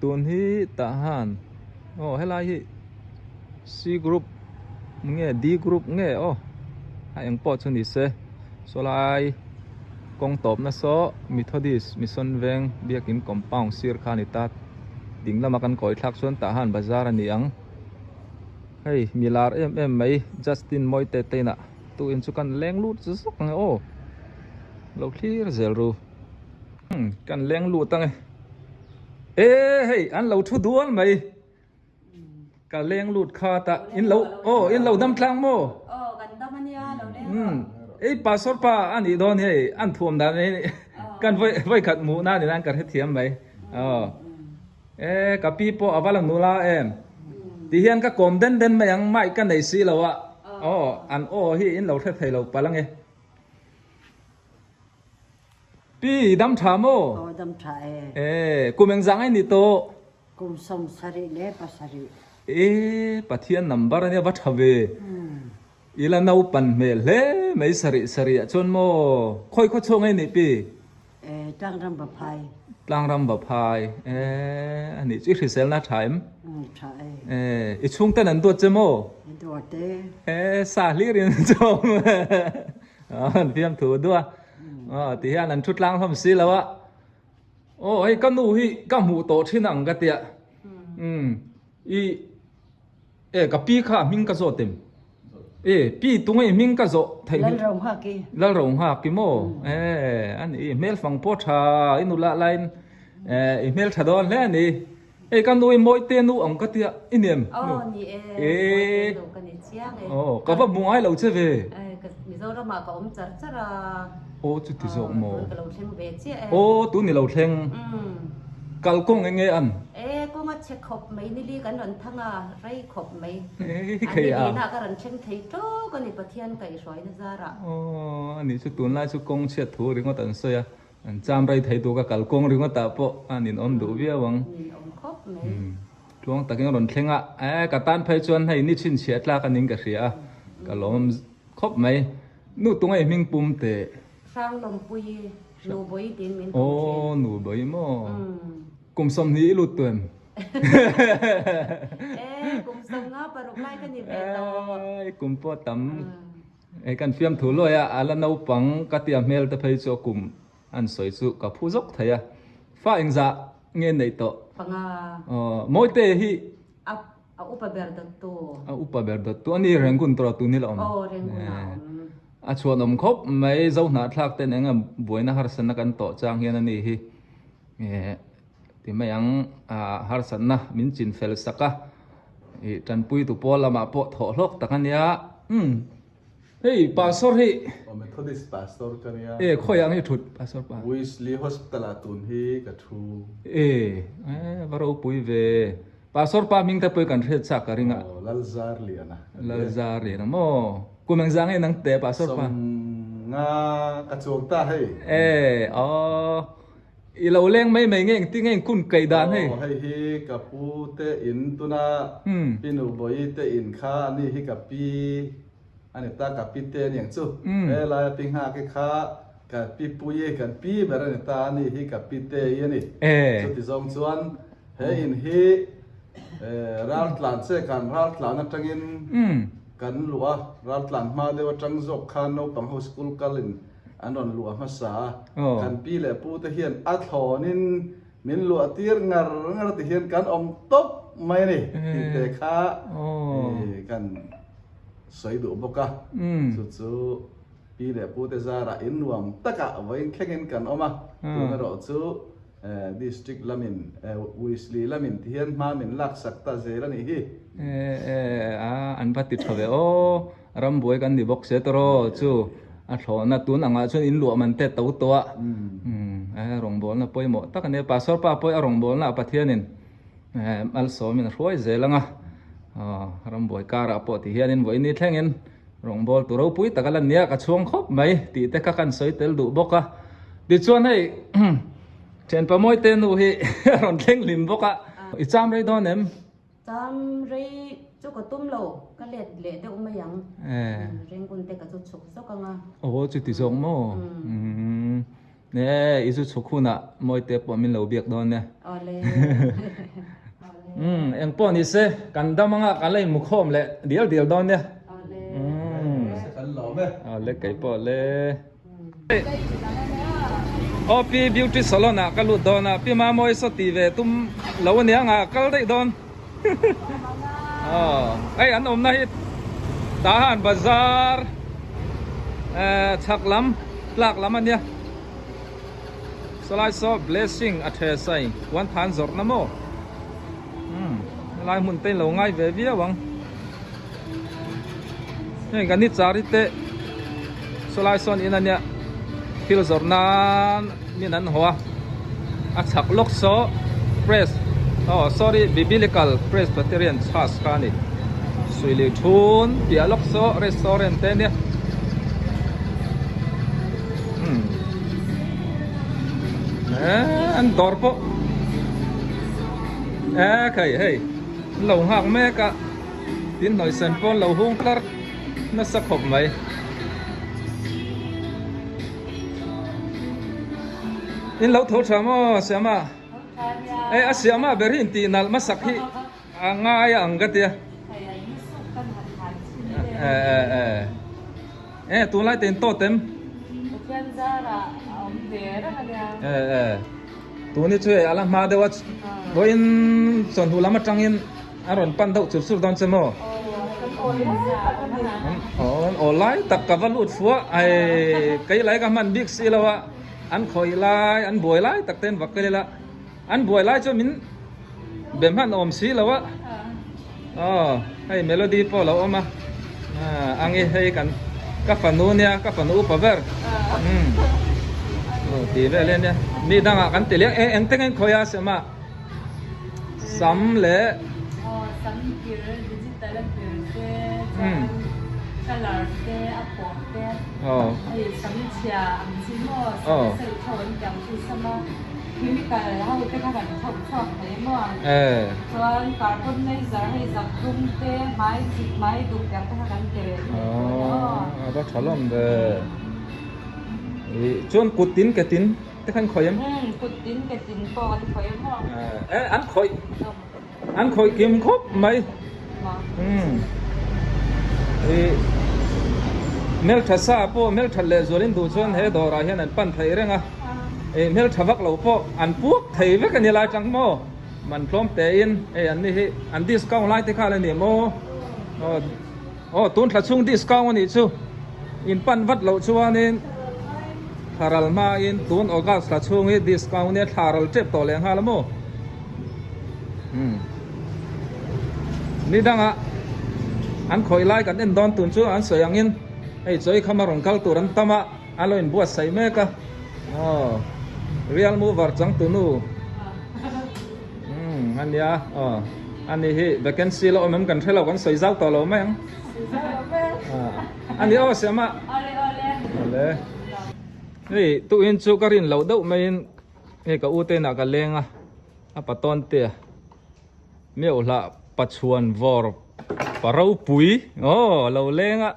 Tun hi tah han aw helai hi C group nge D group nge aw a eng pawh chu ni se saw lai kawng tawpna saw Methodist Mission Veng biakin compound sir kha a ni ta ding lama kan kawi thlak chuan tah han bazar a ni ang hei mi lar em em mai Justin Mawite te inah tuin chu kan leng lut zawk ang e aw lo thlir zel ru. Kan leng lut ang e. E hei an lo thu dual mai. Ka leng lut kha ta in lo aw in lo dam tlang maw? Aw kan dam ania lo leng rawh. Ei pastor pa a nih dawn hei an thuam dan hi kan vawi vawi khat hmuh na ni nan ka hrethiam mai. Aw e ka pi pawh a va la nula em. Ti hian ka kawm den den mai ang mic ka nei si lo a. Aw an aw hi in lo hre thei lo palh ang e. Pi, dam tha maw? Aw, dam tha e. E, kum engzah ngai ni tawh? Kum 77. E, Pathian number ania va tha ve. I la naupan hmel hle mai sarih sarih ah chuan maw? Khawi khaw chhuak ngai ni pi? E, Tlangram Vaphai. Tlangram Vaphai. E, ani chu i hriselna tha em? Tha e. E, i chhungten an duat che maw? Duat e. E, sa hlir in chawm. An fiam thu duh a. Aw ti hian an thu tlang hlawm si lo a. Aw hei ka nu hi ka hmuh tawh thin ang ka tia. Umm i e ka pi kha hming ka zawt em? E pi tunge i hming ka zawh theih Lal ro nghak i. Lal ro nghak i maw? E ani i hmel fang pawh tha i nu lah lain e i hmel tha dawn hle a ni. Hei ka nu i Mawite nu ang ka tia i nem nu. Aw ni e, Mawite nu ka ni chiang e. Aw ka va hmu ngai lo che ve. Mizoram ah ka awm char char a. Aw chuti zawk maw. Tun ka lo thleng ve chiah e. Aw tun i lo thleng. Kal kawng eng nge an? E kawng a che khawp mai nili kan rawn thang a, rei khawp mai. A nili na ka rawn thleng thei tawk a ni Pathian kaihhruaina zarah. Aw ani chu tunlai chu kawng chhiat thu ringawt an sawi a. An cham rei thei tur ka kal kawng ringawt ah pawh a ninawm duh viau ang. Ninawm khawp mai. Tluang takin a rawn thleng a, e ka tan phei chuan hei ni chhinchhiah tlak a ning ka hria a, ka lawm khawp mai. Nu tunge i hming pum teh? Hranghlawmpuii, Nubawi tiin min pum thin. Aw Nubawi maw? Kum 20 i lut tu em? E kum 56 lai ka ni ve tawh. E kum pawh tam. Hei kan fiamthu luai a, a la naupang ka tia hmel te phei chu a kum an sawi chu ka phu zawk thei a. Fa engzah nge neih tawh? Panga. Aw, Mawite hi. A, a upa ber dawttu. A upa ber dawttu. A ni Rangoon tawh a tun hi la awm. Aw, Rangoon ah a awm. A chhuanawm khawp mai, Zohnahthlak ten eng a buaina harsatna kan tawh chang hian a ni hi. Ti mai ang, harsatna min chin fel sak a, ih tanpui tu pawl lamah pawh thawh hlawk tak a nia. Umm hei pastor hi. Aw Methodist pastor ka nia. E khawi ang hi thut pastor pa. Wesley Hospital ah tun hi ka thu. E e va ropui ve. Pastor pa hming te pawh kan hriat chak ka ring a. Aw Lalzarliana. Lalzarliana maw. Kum engzah nge nang teh pastor pa. Sawm nga ka chuang ta hei. E aw. I lo leng mai mai nge engtin nge in kun kaih dan hei? Aw hei hi ka pu te in tuna pi nu bawi te in kha a ni hi ka pi a ni ta ka pi te a ni ang chu he laia pi nghak i kha ka pi pui i kan pi ber a ni ta a ni hi ka pi te i a ni chuti zawng chuan he in hi raltlan che kan raltlan atangin kan luh a raltlan hma deuh atang zawk khan naupang ho school kal in An rawn luah hmasa a, kan pi leh pu te hian a thlawnin min luah tir ngar ngar ti hian kan awm tawp mai a ni tih te kha kan sawi duh bawk a. Chu chu pi leh pu te zarah in nuam takah vawiin thlengin kan awm a, tun erawh chu district lamin Wesley lamin ti hian hma min laksak ta zel a nih hi. An va ti tha ve aw. Rambuai kan ni bawk se tawraw chu a thlawhna tun angah chuan in luah man te to tawh a eh rawngbawlna pawimawh tak a nia pastor pa pawh a rawngbawlna ah Pathianin eh malsawmin a hruai zel ang a aw rambuai karah pawh ti hianin vawiin ni thlengin rawngbawltu ropui tak a la nia ka chhuang khawp mai tih te kha kan sawi tel duh bawk a tichuan hei thianpa Mawite nu hi a rawn thleng hlim bawk a i cham rei dawn em? Cham rei chu ka tum lo, ka let leh deuh mai ang. Ringun te ka chu chhuk zawk ang a. Aw chuti zawk maw? Umm. E i zu chhuk hunah Mawite pawh min lo biak dawn nia. Awle. Umm eng pawh ni se kan dam anga kan la inmu khawm leh dial dial dawn nia. Awle. Umm. Kan lawm e. Awle kei pawh le. Aw pi beauty salon ah ka lut dawn a pi Mamawi saw ti ve tum lo ania nga kal daih dawn. Aw hei an awmna hi Tahan bazar eh chhak lam tlak lam ania sawlai saw blessing a the sai puan than zawrhna maw umm helai hmun te in lo ngai ve viau ang heng kan ni chari te sawlai sawn in ania thil zawrh nan min an haw a a chhak lawk saw press aw sorry biblical presbyterian church kha a ni suili thun piah lawk saw restaurant te ania umm eh an dawr pawh eh khai hei an lo nghak mek a. Tin hnawih sen pawn lo hung tlar nasa khawp mai. In lo tho tha maw Siama? Ei a Siama ber hi intih nalh hmasak hi a ngai a ang ka tia. Eh eh eh. Eh tunlai te in tawt em? Eh eh. Tun hi chu hei a la hma deuh a vawiin chawhnu lam atangin a rawn pan deuh chur chur dawn che maw? Aw lai tak ka va lut fuh a hei kei lai ka hman bik si lo a an khawih lai an buai lai tak te an va kel ila an buai lai chuan min be hman awm si lo a aw hei melody pawh a lo awm a ang i hei kan ka fanu nia ka fanu upa ber umm aw tih vel ania mi dangah kan ti leh eng eng tengin khawi a sem a sam leh aw sam kir digital a kir te chuan colour te a pawh te aw hei sam chhia ang chi maw sam sei tho an ti ang chu sam a. Chemical ho te kha kan thawk chhuak thei maw ang? Chuan carbonizer hei zak dum te, hmai chik, hmai duk tiang te kha kan ti reh thei tawh nia aw. A va tha lawm ve. Ih chuan kut tin ke tin te kha an khawih em? Umm kut tin ke tin pawh kan khawih em maw? Eh an khawih an khawih kim khawp mai. Umm ih hmeltha sa pawh hmeltha leh zualin duh chuan he dawrah hian an pan thei reng a. Ih hmeltha vak lo pawh an puak thei vek a ni lai tang maw man tlawm tein hei an ni hi an discount lai te kha la ni maw aw aw tun thla chhung discount a nih chu in pan vat loh chuanin thla ral hmain tun august thla chhung hi discount nia thla ral tep tawh leh nghal a maw umm ni dangah an khawih lai kan en dawn tun chu an sawi angin hei chawi khama rawn kal tur an tam a. A lo inbuatsaih mek a, aw Real Mover changtunu umm a nia aw a ni hi vacancy la awm em kan hre lo kan sawi zau tawh lo mai ang a ni aw Siama awle hei tuin chu ka rin loh deuh maiin hei ka u te inah ka leng a a patawn te a Meuhlah Pachuan vawr pa ropui aw lo leng a.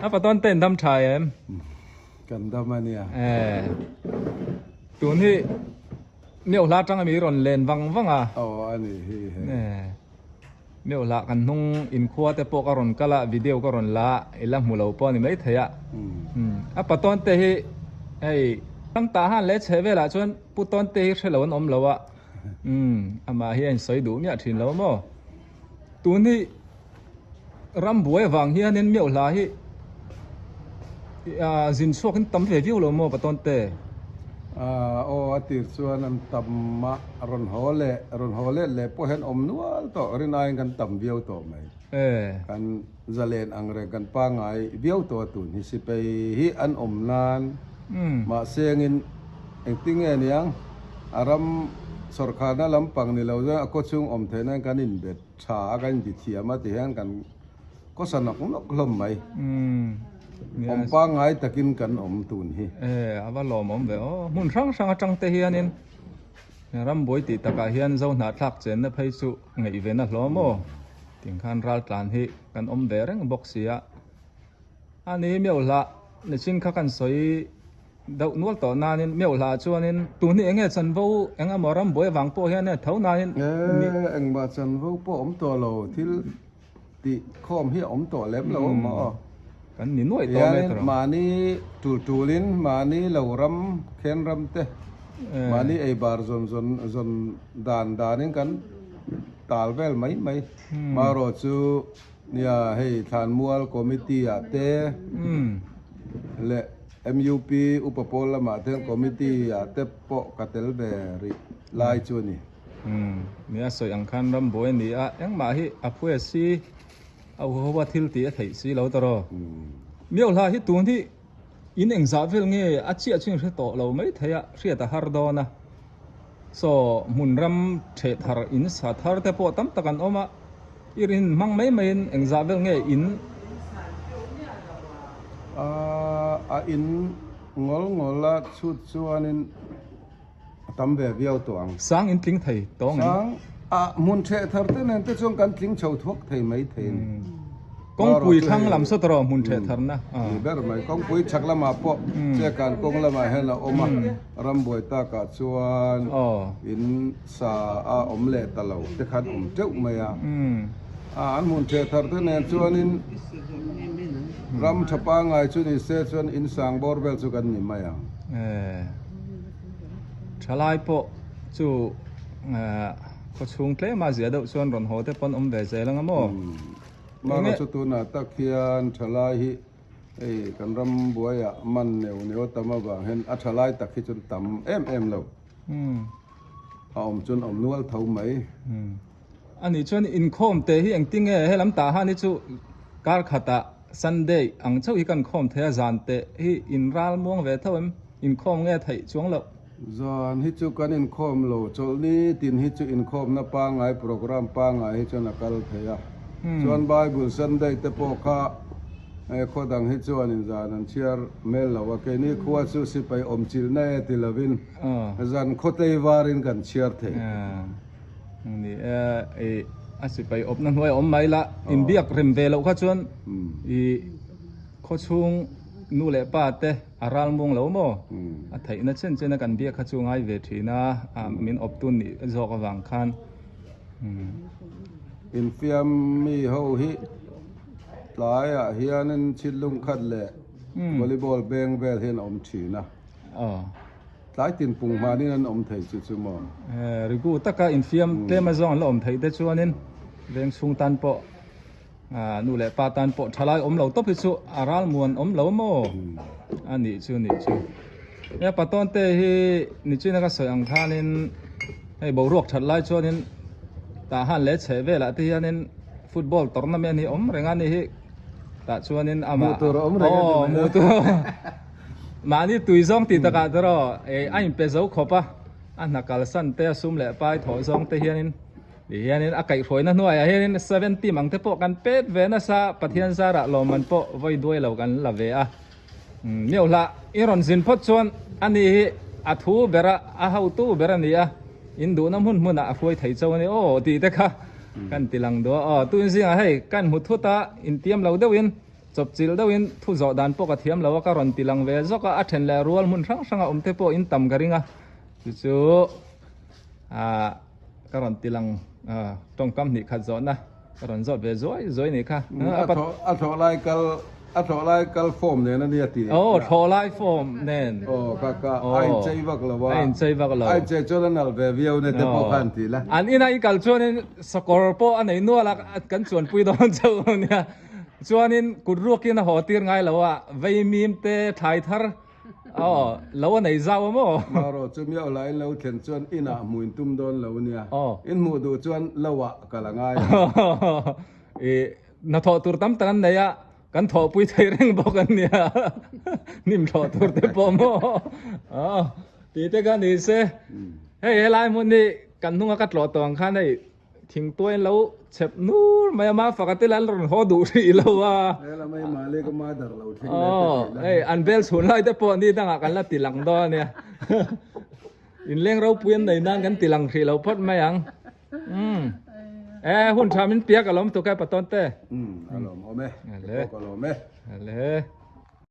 A patawn te in dam tha em? Kan dam a nia. Eh. Tun hi Meuh hla tang ami rawn len vang vang a. Aw a ni hi he. Eh. Meuh hla kan hnung inkhua te pawh ka rawn kal a, video ka rawn la a, i la hmu lo pawh a ni mai thei a. A patawn te hi hei tang tah han leh chhe velah chuan pu tawn te hi hre lo an awm lo a. Umm amah hi a insawi duh miah thin lo maw? Tun hi ram buai avang hianin meuh hla hi zin chhuakin tam ve viau lo maw Patawn te? Aw a tir chuan an tam a, rawn haw leh rawn haw let leh pawh hian awm nual tawh rin aiin kan tam viau tawh mai. Kan zalen ang reng kan pangngai viau tawh a tun hi sipai hi an awm nan mahse angin engtinge niang a ram sawrkharna lampang ni lo chuan a kawchhung awm theih nan kan inbet tha a kan inti thiam a ti hian kan kawsa nawk nawk hlawm mai. Awm pangngai takin kan awm tun hi. E a va lawmawm ve aw. Hmun hrang hrang atang te hianin rambuai tih takah hian zo hnahthlak chenna phei chu ngaihven a hlawm aw. Tingkhan raltlan hi kan awm ve reng bawk si a. A ni miau hlah nichin kha kan sawi. Deuh nual tawh nanin meuh hlah chuanin tun hi enge chanvo eng emaw ram buai vang pawh hian e tho nanin E engmah chanvo pawh awm tawh lo thil tih khawm hi a awm tawh lem lo a maw? Kan ni nuaih tawh mai Hianin mahni tul tulin mahni lo ram khen ram te mahni ei bar zawn zawn zawn dan danin kan tal vel mai mai. Marawh chu Nia, hei Thlanmual Committee ah te leh MUP Upa Pawl lamah te hian Committee ah te pawh ka tel ve rih lai chu a ni. Umm, nia sawi ang khan ram buai a ni a, engmah hi a phu e si, a u ho a thil tih a theih si lo tawh. Miohla hi tun hi in engzah vel nge a chiah chu in hre tawh lo mai thei a, hriat a har dawn a. Saw hmun ram theh thar in sa thar te pawh tam tak an awm a, i rin hmang mai mai in engzah vel nge in. A in ngawl ngawl a chhut chuan in a tam ve viau tawh ang. Sang in tling thei tawng em? Sang a hmun theh thar te nen te chuan kan tling chho thuak thei mai thei a ni. Kawngpui thlang lam saw tawh rawh hmun theh tharna. Ni ber mai, kawngpui chhak lamah pawh chekan kawng lamah hian a awm a. Rambuai takah chuan in sa a awm leh ta lo te khan awm teuh mai a. An hmun theh thar te nen chuanin ram tha pangngai chu ni se chuan in sang bawr vel chu kan ni mai ang. Thalai pawh chu khawchhung tlema zia deuh chuan rawn haw te pawn awm ve zel anga maw? Mahse chu tunah tak hian thalai hi Hei kan ram buaiah man neuh neuh a tam avang hian a tha lai tak hi chuan tam em em lo. A awm chuan awm nual tho mai. A nih chuan inkhawm te hi engtin nge helam tah han hi chu kar khatah Sunday ang chauh hi kan khawm thei a, zan te hi in ral muang ve tho em? Inkhawm nge theih chuang loh? Zan hi chu kan inkhawm lo, chawlhni tin hi chu inkhawmna pangngai program pangngai hi chuan a kal thei a. Chuan Bible Sunday te pawh kha khaw dang hi chuanin zan an chhiar mel lo a, keini khua chu sipai awm chilhna e ti lovin zan khaw tlei varin kan chhiar thei. Ni e, a sipai awpna hnuai a awm mai la, inbiak rem ve loh kha chuan i khawchhung nu leh pa te, A ral muang lo maw? A theihna chen chen a kan biak kha chu ngai ve thin a, min awp tun nih zawk avang khan. Infiam mi ho hi tlaiah hianin chhitlung khat leh volleyball beng vel hian a awm thin a. Tlai tin pung hmanin an awm thei chu chu maw? Rigu taka infiam tlem azawng an la awm theih te chuanin veng chhung tan pawh Nu leh pa tan pawh thalai awm lo tawp hi chu a ral muan awm lo maw? A nih chu nih chu. Nia Patawn te hi nichina ka sawi ang khanin hei boruak that lai chuanin tah han leh chheh velah te hianin football tournament hi awm reng a ni hi tah chuanin amah Hmuh tur a awm reng a ni mai a. Mahni tui zawng tih takah te rawh a inpe zo khawp a, a hna kalsan te a sum leh pai thawh zawng te hianin Ti hianin a kaihhruaina hnuaiah hianin 70 mang te pawh kan pet ve nasa, Pathian zarah lawmman pawh vawi duai lo kan la ve a. Miau hlah i rawn zin phawt chuan ani hi a thu ber a, a hotu ber a ni a, in duhna hmun hmunah a hruai thei cho a ni aw tih te kha kan ti lang duh a. Aw tun zingah hei kan hmu thut a, intiam lo deuhin chawpchilh deuhin thu zawh dan pawh ka thiam lo a, ka rawn ti lang ve zawk a, a then leh rual hmun hrang hranga awm te pawh in tam ka ring a, chu chu ah. Ka rawn ti lang tawngkam hnih khat zawhna ka rawn zawt ve zuai zuai nih kha. A thlawh lai kal a thlawh lai kal form nen a nia ti. Aw thlawh lai form nen. Aw ka ka a inchei vak lo a. A inchei vak lo. A inchei chuan a nalh ve viau ne te pawh khan ti la. An ina i kal chuanin sakawr pawh a nei nual a kan chuanpui dawn chauh a nia. Chuanin kut ruakin a haw tir ngai lo a vei mim te thlai thar Aw, lo a nei zau a maw? Marawh chu miau lah in lo thlen chuan inah hmuh in tum dawn lo nia. In hmuh duh chuan lo ah ka la ngai ang. I hnathawh tur tam tak an nei a, kan thawhpui thei reng bawk an nia. Hnim thlawh tur te pawh maw? Aw, tih te kha ni se. Hei helai hmun hi kan hnunga ka tlawh tawh ang khan hei Thingtuai lo chhep nur mai a, ma fak a te lan rawn haw duh hrih lo a. He lam hei mahni ka mother lo thleng leh te tih la. Hei an bel chhun lai te pawh ni dangah kan la ti lang dawn a nia. Inleng ropui an nei nan kan ti lang hrih lo phawt mai ang. Umm. E hun tha min piak a lawm tuk e Patawn te. Umm a lawm awm e. Ka pawh ka lawm e. Ale.